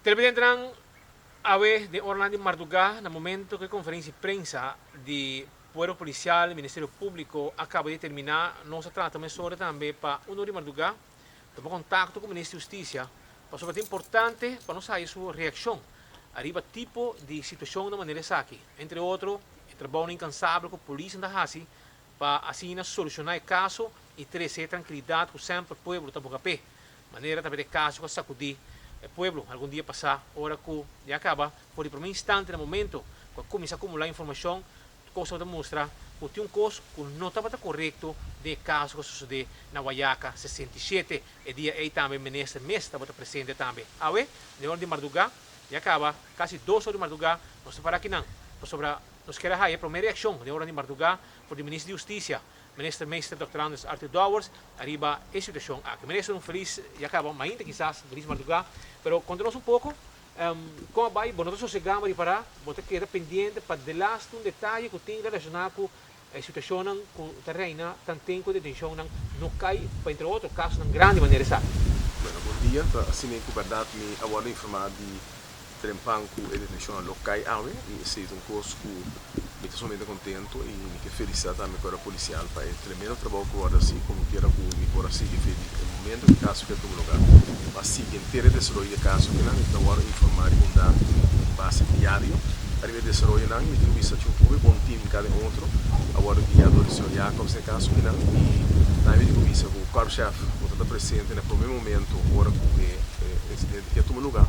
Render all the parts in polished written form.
Televidentenan, awe den oranan di mardugá, na momento ku e konferensia di prensa di Puerpo Polisial i Ministerio Públiko a kaba di terminá, nos a trata mesora tambe pa un ora di mardugá tuma kontakto ku Minister di Hustisia pasobra ta importante pa nos haya su reakshon ariba tipo di situashonnan manera esaki, entre otro e trabounan inkansabel ku polisnan ta hasi pa asina solushoná e kaso i trese e trankilidat ku semper pueblo ta boga p'e. Manera tabata e kaso ku a sakudí e pueblo algun dia pasá ora ku ya kaba for di promé instante na momento ku a kuminsá akumulá informashon, kos tabata mustra ku tin un kos ku no tabata korekto den e kaso ku a sosodé na Wayaca 67. E dia ei tambe minister mes tabata presente tambe. Awe, den ora di mardugá, ya kaba kasi dos ora di mardugá, nos ta para akinan pasobra nos kier a haya e promé reakshon den ora di mardugá for di minister di Hustisia, Minister Meester Dòkter Andres Arthur Dowers ariba e situacion aki. Minister, un feliz ya caba mainta kisas, feliz marduga, pero conta nos un poco con a bay, bo no ta sosega ma ripara, bo ta keda pendiente pa delaste un detaye cu tin relaciona cu e situacionnan cu ta reina tanten cu detencionnan no cay pa entre otro casonan grandi manera esaki. Bueno, bon dia. Ta asina cu berdad mi a wordo informa di Trempan ku e detenshonnan lo kai awe i esei ta un kos ku mi ta sumamente kontentu i mi ke felisitá tambe kuerpo polisial pa e tremendo trabou ku wòrdu hasi komo kiera ku mi por a sigui fe di e momento ku e kaso ke a tuma lugá pa sigui henter e desaroyo di e kaso kinan mi ta wòrdu informá riba un datu un base diario ariba e desaroyonan i mi tin ku bisa cu hopi bon team kada en otro a wòrdu guiá dor di señor Jacobs den e kaso kinan i tambe mi tin ku bisa ku korpschef ku ta ta presente na e prome momento ora ku e insidente ke a tuma lugá.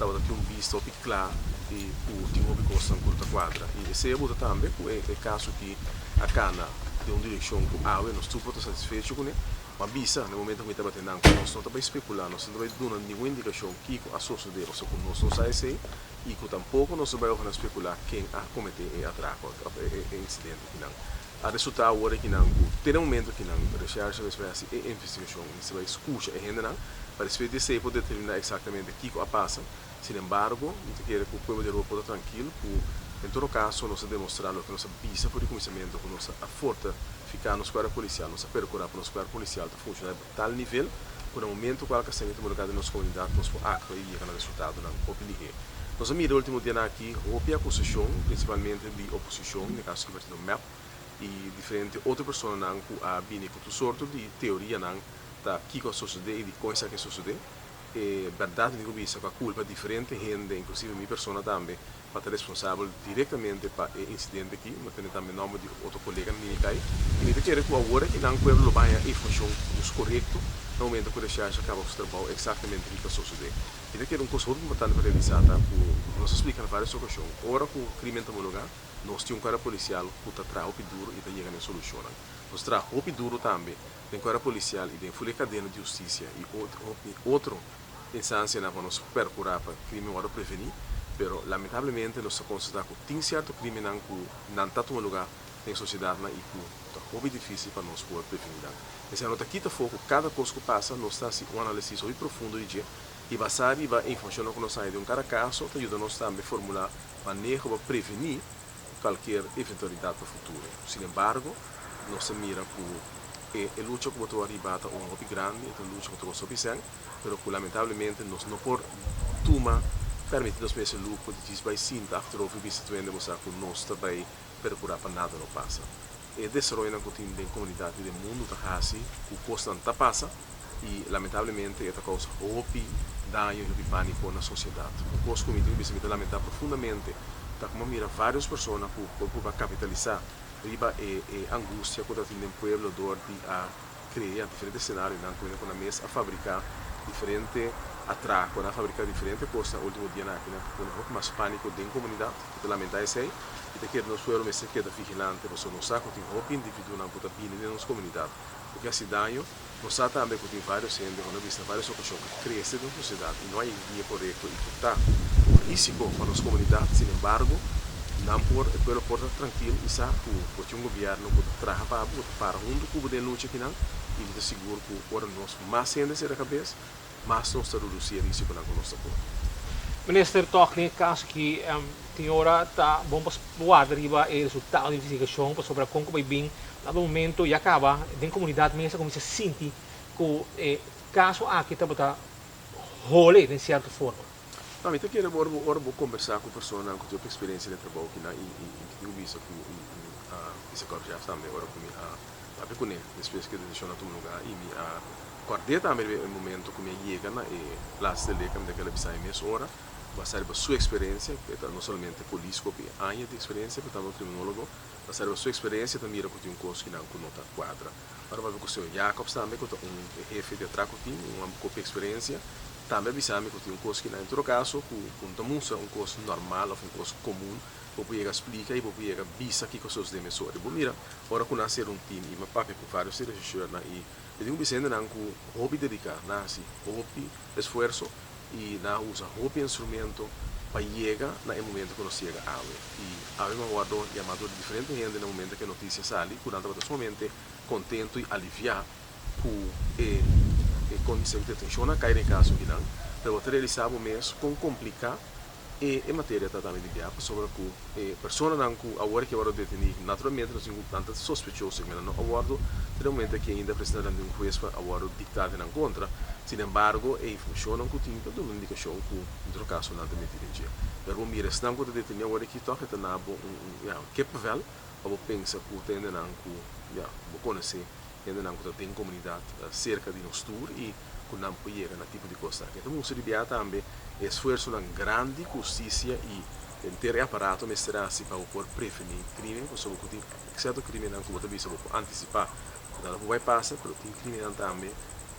Tabata tin un bista hopi kla i ku tin hopi kosnan ku no ta kuadra. I esei a buta tambe ku e kaso ki a kana den un direkshon ku awe nos tur por ta satisfecho kuné. Ma bisa na e momento ku mi tabata einan ku nos no ta bai spekulá, nos no ta bai duna ningun indikashon kiko a sosodé pasobra ku nos no sa esei i ku tampoko nos no bai oha na spekulá ken a kometé e atrako òf e insidente kinan. A resultá awor akinan ku te na momento kinan reshèrshe mester bai hasi e investigashon, mester bai skucha e hendenan pa despues di esei por determiná eksaktamente kiko a pasa. Sin embargo, mi ta kere ku pueblo di Aruba por ta trankil ku en todo kaso nos a demostrá loke nos a bisa for di kuminsamentu ku nos a fortifiká nos kuerpo polisial, nos a perkurá pa nos kuerpo polisial ta funshoná riba tal nivel ku na momento ku algu asina ta tuma lugá den nos komunidat nos por aktua i yega na resultadonan hopi lihé. Nos a mira e último dianan aki hopi akusashon, prinsipalmente di oposishon, den e kaso aki partido mep i diferente otro personanan ku a bini ku tur sorto di teorianan ta kiko a sosodé i dikon esaki a sosodé. E bèrdat mi tin ku bisa ku a kulpa diferente hende, inklusive mi persona tambe, pa ta responsabel direktamente pa e insidente aki. Mi a tene tambe nòmber di otro koleganan di mi kai. I mi ta kere ku awor aki nan pueblo lo baña informashon dus korekto na momento ku reshèrshe a kaba ku su trabou eksaktamente kiko a sosodé. Mi ta kere un kos hopi importante pa realisá ta ku nos a splika na vários okashon, ora ku krimen ta homologá, Nos tin un kuerpo polisial ku ta traha hopi duru i ta yega na e solushonnan. Nos traha hopi duru tambe den kuerpo polisial i den ful e kadena di hustisia i otro instansianan pa nos perkurá pa krimen wòrdu prevení, pero lamentablemente nos ta konstatá ku tin sierto krimennan ku nan ta tuma lugá den sosiedatnan i ku ta hopi difísil pa nos por prevení nan. Esei no ta kita afó ku kada kos ku pasa nos ta hasi un análisis hopi profundo di dje i basá riba e informashonnan ku nos haña di un kada kaso ta yuda nos tambe formulá Maneho pa prevení cualkier eventualidad pa futuro. Sin embargo, nos ta mira cu e e lucha cu bo ta wak riba ta un hopi grandi, e ta un lucha cu ta costa hopi cen, pero cu lamentablemente nos no por tuma, permiti nos mes e luho di djis bay sinta achterover y bisa tuende bo sa cu nos ta bay percura pa nada no pasa. E desaroyonan cu tin den comunidad y den mundo ta haci cu cosnan ta pasa y lamentablemente e ta causa hopi daño y hopi panico na sociedad. Un cos cu mi tin cu bisa mi ta lamenta profundamente ta como a mira varios persona cu por purba capitalisa riba e e angustia cu ta tin den pueblo door di a crea diferente scenarionan cu cu nan mes a fabrica diferente atraco, nan a fabrica diferente cosnan ultimo dianan aki nan ta pone hopi mas panico den comunidad. Mi ta lamenta esey y ta kere nos pueblo mester keda vigilante pasobra nos sa cu tin hopi individuonan cu ta bini den nos comunidad cu ke haci daño. Nos sa tambe cu tin varios hende cu no bisa na varios ocasion cu crece den sociedad y no hay e guia corecto y cu ta un risico pa nos comunidad. Sin embargo, nan por, e pueblo por ta trankil y sa cu bo tin un gobierno cu ta traha pa bo, cu ta para hunto cu bo den lucha akinan y mi ta sigur cu ora nos mas hende cera cabes, mas nos ta reduci e risiconan cu nos ta pone. Minister, tog den e caso aki tin ora ta bon pa warda riba e resultado di investigacion pasobra con cu bay bin na bo momento ya caba den comunidad mes a cuminsa sinti cu e caso aki tabata hole den cierto forma. No, mi ta kere ora bo kombersá ku persona ku tin eksperensia den trabou akinan i tin bisa ku i vice-korpschef tambe, ora ku mi a papia kuné despues ku e detenshon a tuma lugá i mi a kòrd'é tambe e momento ku mi a yega na e plaats di lei, kaminda ku el a bisa mi mesora basá riba su eksperensia, e ta no solamente polis ku hopi aña di eksperensia, pero tambe un kriminólogo, basá riba su eksperensia ta mira ku tin un kos kinan ku no ta kuadra. Ora papia ku señor Jacobs tambe, ku ta un hefe di atrako team, un hòmber ku hopi eksperensia, tambe a bisa mi ku tin un kos kinan, en todo kaso ku no ta mustra un kos normal òf un kos komun. Bo por yega splika i bo por yega bisa kiko sosodé mesora. Bo mira, ora ku nan ser un team i mi a papia ku vários di rechercheurnan i mi tin ku bisa hendenan ku hopi dediká, nan hasi hopi esfuerso i nan a usa hopi instrumento pa yega na e momento ku nos yega awe. I awe mi a wòrdu yamá dor di diferente hende na momento ku e notisia sali ku nan tabata sumamente kontentu i aliviá ku e e kondishon di detenshon a kai den e kaso akinan. Pero bo ta realisá bo mes kon kompliká e materia ta tambe di bia, pasobra ku e personanan ku awor ke wòrdu detení, naturalmente nos tin ku nan ta sospechoso, men nan no a wòrdu te den momento aki ainda presentá dilanti un hues pa a wòrdu diktá den nan kontra. Sin embargo, e informashonnan ku tin ta duna un indikashon ku den otro kaso nan ta metí den dje. Pero bo mira esnan ku ta detení awor aki tòg e ta na bo un un ya kippenvel pa bo pensa ku ta hendenan ku ya bo konosé, hendenan ku ta den komunidat serka di nos tur i ku nan por yega na tipo di kosnan aki. Ta mustra di bia tambe e esfuersonan grandi ku hustisia i henter e aparato mester hasi pa bo por prevení krimen, pasobra ku tin sierto krimennan ku bo ta bisa bo por antisipá ku nan no por bai pasa, pero tin krimennan tambe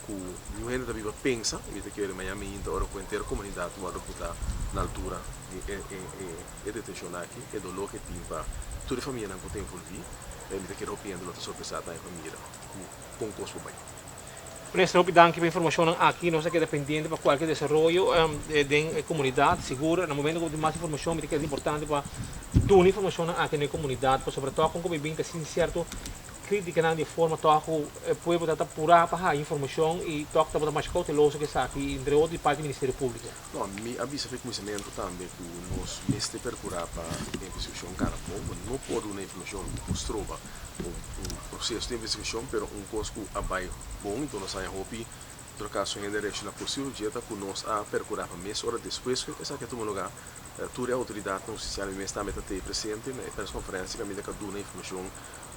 ku niun hende ta biba pensa i mi ta kere maña mainta ora ku henter komunidat wòrdu putá na altura di e detenshon aki, e doló ku e tin pa tur e famianan ku ta envolví, mi ta kere hopi hende lo ta sorpresá tambe pa mira ku kon kos por bai. Minister, hopi danki pa e informashonnan aki. Nos ta keda pendiente pa kualke desaroyo den e komunidat. Sigur na momento ku bo tin mas informashon mi ta kere importante pa duna informashonnan aki na e komunidat pasobra tòg kon ku mi bin ta sinti sierto kritikanan di e forma tòg ku e pueblo ta ta purá pa haña informashon i tòg tabata masha kouteloso ku esaki entre otro di parti di Ministerio Públiko. No, mi a bisa fe kuminsamentu tambe ku nos mester perkurá pa e investigashon kana bon. Bo no por duna informashon ku por stroba un proseso di investigashon, pero un kos ku a bai bon i ku nos haña hopi otro kaso hende reakshoná positivo dje ta ku nos a perkurá pa mes ora despues ku esaki a tuma lugá tur e outoridatnan hustisial mi mes tambe ta tei presente na e prèskonferensia kaminda ka duna informashon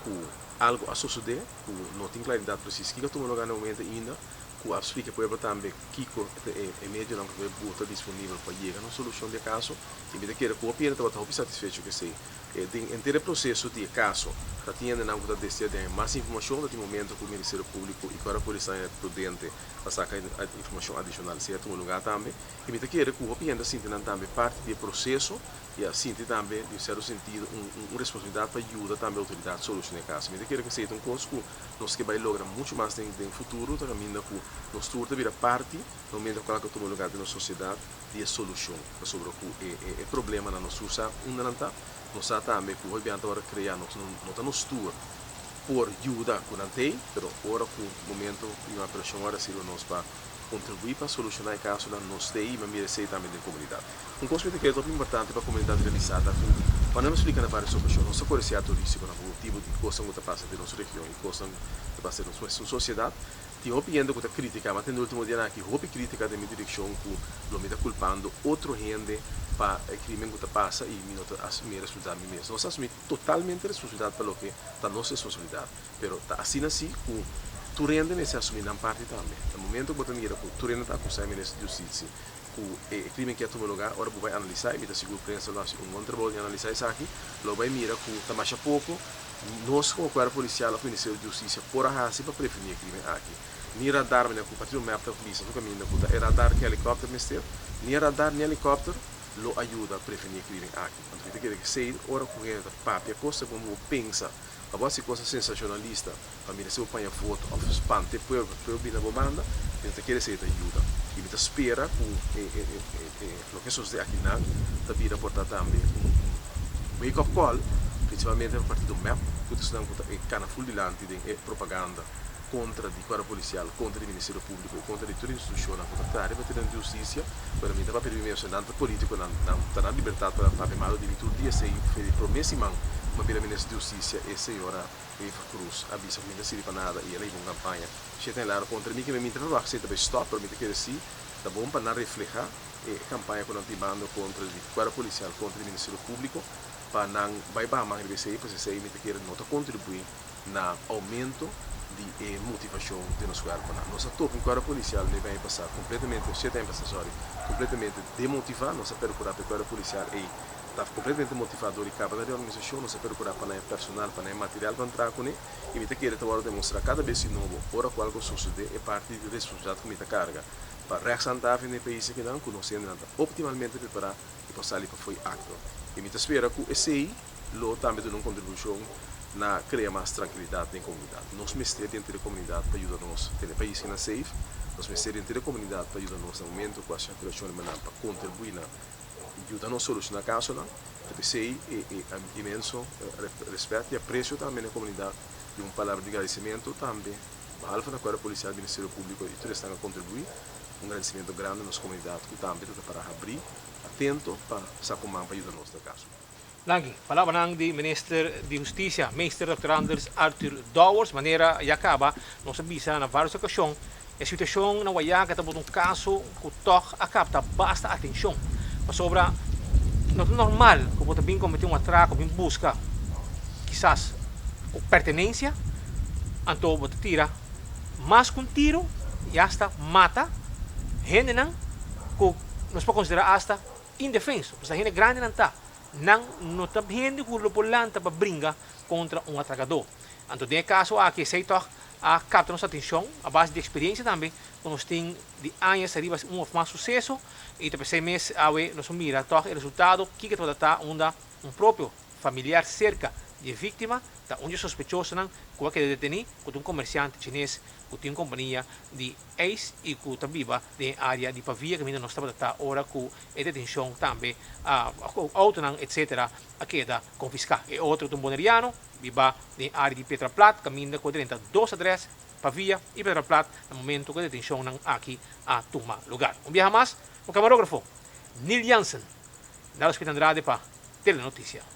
ku algu a sosodé ku no tin klaridat presis kiko a tuma lugá na e momento ainda ku a splika e pueblo tambe kiko ta e medionan ku ta buta disponibel pa yega na un solushon di e kaso i mi ta kere ku hopi hende tabata hopi satisfecho ku esei. Den henter e proseso di e kaso ta tin hendenan ku ta desea di haña mas informashon. Ta tin momento ku Ministerio Públiko i Kuerpo Polisial a prudente pa saka informashon adishonal. Esei a tuma lugá tambe i mi ta kere ku hopi hende a sinti nan tambe parti di e proseso i a sinti tambe di un sierto sentido un responsabilidat pa yuda tambe outoridat solushoná e kaso. Mi ta kere ku esei ta un kos ku nos ke bai logra muchu mas den futuro, ta kaminda ku nos tur ta bira parti na momento ku algu a tuma lugá den nos sosiedat di e solushon, pasobra ku e problemanan nos tur sa unda nan ta, nos sa tambe ku hopi biaha ta ora krea nos no ta nos tur por yuda ku nan t'ei, pero ora ku momento di un operashon ora sirbi nos pa kontribuí pa solushoná e kasonan nos t'ei i mira esei tambe den komunidat. Un kos ku mi ta kere ta hopi importante pa komunidat realisá ta ku ora nos splika na vários okashon nos ta kore sierto risikonan pa motibu di kosnan ku ta pasa den nos region i kosnan ku ta pasa den nos sosiedat. Tin hopi hende ku ta kritika, ma tende ultimo dianan aki hopi kritika den mi direkshon ku lo mi ta kulpando otro hende pa e krimen ku ta pasa i mi no ta asumí e responsabilidat mi mes. Nos ta asumí totalmente responsabilidat pa loke ta nos responsabilidat, pero ta asina si ku tur hende mester asumí nan parti tambe. Na momento ku bo ta mira ku tur hende ta akusá e minister di Hustisia ku e krimen ke a tuma lugá, ora bo bai analisá, i mi ta sigur prensa lo hasi un bon trabou di analisá esaki, lo bai mira ku ta masha poko Nos komo Kuerpo Polisial òf Ministerio di Hustisia por a hasi pa prevení e krimen aki. Ni radar, manera ku Partido mep ta bisa tur kaminda ku ta e radar ku e helikòpter mester, ni e radar ni helikòpter lo a yuda prevení e krimen aki. Anto mi ta kere ku esei ora ku hende ta papia kos ta bon bo pensa pa bo hasi kosnan sensashonalista pa mira si bo paña voto òf spanta e pueblo pa e pueblo bini na bo banda, mi no ta kere esei ta yuda. I mi ta spera ku e loke sosode akinan ta bira por ta tambe un wake up call, principalmente pa partido mep, ku ta esnan ku ta e kana ful dilanti den e propaganda kontra di Kuerpo Polisial, kontra di Ministerio Públiko i kontra di tur institushonnan ku ta traha riba tereno di hustisia. Pero mi ta papia di mi mes, nan ta polítikonan, nan ta nan libertat pa papia malu di mi tur dia. Esei fe di promé siman ku mi a bira Minister di Hustisia, e señora Wever Croes a bisa ku mi no ta sirbi pa nada i el a hiba un kampaña shete en largo kontra mi, ke mi ta verwagt esei ta bai stòp, pero mi ta kere si ta bon pa nan reflehá. E kampaña ku nan ta hibando kontra di Kuerpo Polisial, kontra di Ministerio Públiko, pa nan bai baha man riba esei, pues esei mi ta kere no ta kontribuí na oumento di e motivashon den nos kuerponan. Nos a topa un Kuerpo Polisial nuebe aña pasá kompletamente, o shete aña pasá, sòri, kompletamente demotivá. Nos a perkurá pa e Kuerpo Polisial ei ta kompletamente motivá dor di kaba na reorganisashon. Nos a perkurá pa nan e personal, pa nan e material pa nan traha kuné. I mi ta kere ta wòrdu demostrá kada bes di nobo ora ku algu sosodé e parti di responsabilidat ku mi ta karga pa rechthandhaving den e pais akinan ku nos hendenan ta optimalmente prepará i por sali pafó i aktua. I mi ta spera ku esei lo tambe duna un kontribushon na krea mas trankilidat den komunidat. Nos mester di henter e komunidat pa yuda nos tene e pais kinan safe. Nos mester di henter e komunidat pa yuda nos na momento ku hasi apelashon riba nan pa kontribuí na yuda nos solushoná kasonan. Ta p'esei e inmenso rèspèt i apresio tambe na e komunidat i un palabra di gradisimentu tambe behalve na Kuerpo Polisial, Ministerio Públiko i tur esnan a kontribuí. Un gradisimentu grandi na nos komunidat ku tambe ta ta para habrí, atento pa sa ku man pa yuda nos na kaso. Danki. Palabranan di Minister di Hustisia, Meester Dòkter Anders Arthur Dowers. Manera ya kaba nos a bisa na varios okashon, e situashon na Wayaca tabata un kaso ku tòg a kapta basta atenshon. Pasobra no ta normal ku bo ta bin kometé un atrako, bin buska kisas ku pertenensia, anto bo ta tira mas ku un tiro i asta mata hendenan ku nos por konsiderá asta indefenso. Pasobra hende grandinan ta. Nan no ta hende ku lo por lanta pa bringa kontra un atrakadó. Anto den e kaso aki esei tòg a kapta nos atenshon a base di eksperiensia tambe ku nos tin di añas ariba un òf mas suseso i ta p'esei mes awe nos a mira tòg e resultado kiko tabata ta unda un propio familiar serka di e víktima ta un di e sospechosonan ku a keda detení ku ta un komersiante chines ku tin un kompania di eis i ku ta biba den e área di Pavia kaminda nos tabata ta ora ku e detenshon tambe a outonan etsetera a keda konfiská. E otro ta un boneriano biba den e área di Petraplat kaminda ku a drenta dos adrès, Pavia i Petraplat, na momento ku e detenshonnan aki a tuma lugar. Un biaha mas, un kamarógrafo, Neil Jansen, Dado Smith Andrade pa Telenoticia.